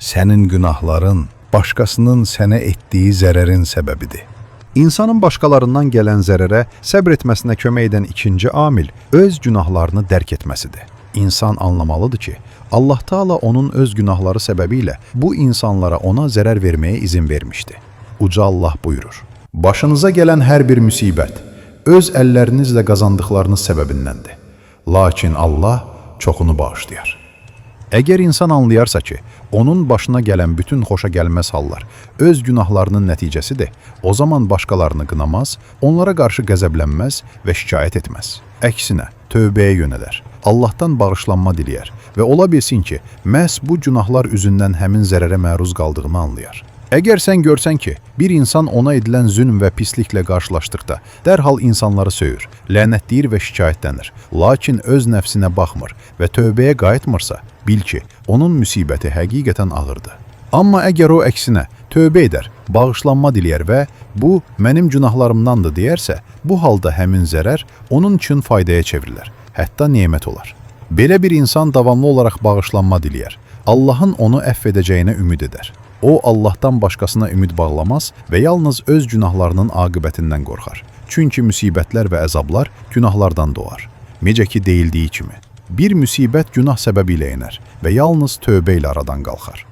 Sənin günahların başqasının sənə etdiyi zərərin səbəbidir. İnsanın başqalarından gələn zərərə səbr etməsinə kömək edən ikinci amil öz günahlarını dərk etməsidir. İnsan anlamalıdır ki, Allah Taala onun öz günahları səbəbilə bu insanlara ona zərər verməyə izin vermişdi. Uca Allah buyurur: Başınıza gələn hər bir müsibət öz əllərinizlə qazandıqlarınız səbəbindəndir. Lakin Allah çoxunu bağışlayar. Əgər insan anlayarsa ki, onun başına gələn bütün xoşa gəlməz hallar öz günahlarının nəticəsidir, o zaman başqalarını qınamaz, onlara qarşı qəzəblənməz və şikayət etməz. Əksinə, tövbəyə yönələr, Allahdan bağışlanma diləyər və ola bilsin ki, məhz bu günahlar üzündən həmin zərərə məruz qaldığını anlayar. Əgər sən görsən ki, bir insan ona edilən zülm və pisliklə qarşılaşdıqda dərhal insanları söyür, lənətləyir və şikayətlənir, lakin öz nəfsinə baxmır və tövbəyə qayıtmırsa, bil ki, onun müsibəti həqiqətən ağırdır. Amma əgər o əksinə tövbə edər, bağışlanma diləyər və bu mənim günahlarımdandır deyərsə, bu halda həmin zərər onun üçün faydaya çevrilər, hətta nemət olar. Belə bir insan davamlı olaraq bağışlanma diləyər. Allahın onu əfv edəcəyinə ümid edər. O Allahdan başqasına ümid bağlamaz və yalnız öz günahlarının aqibətindən qorxar. Çünki müsibətlər və əzablar günahlardan doğar. Necə ki deyildiyi kimi, bir müsibət günah səbəbilə enər və yalnız tövbə ilə aradan qalxar.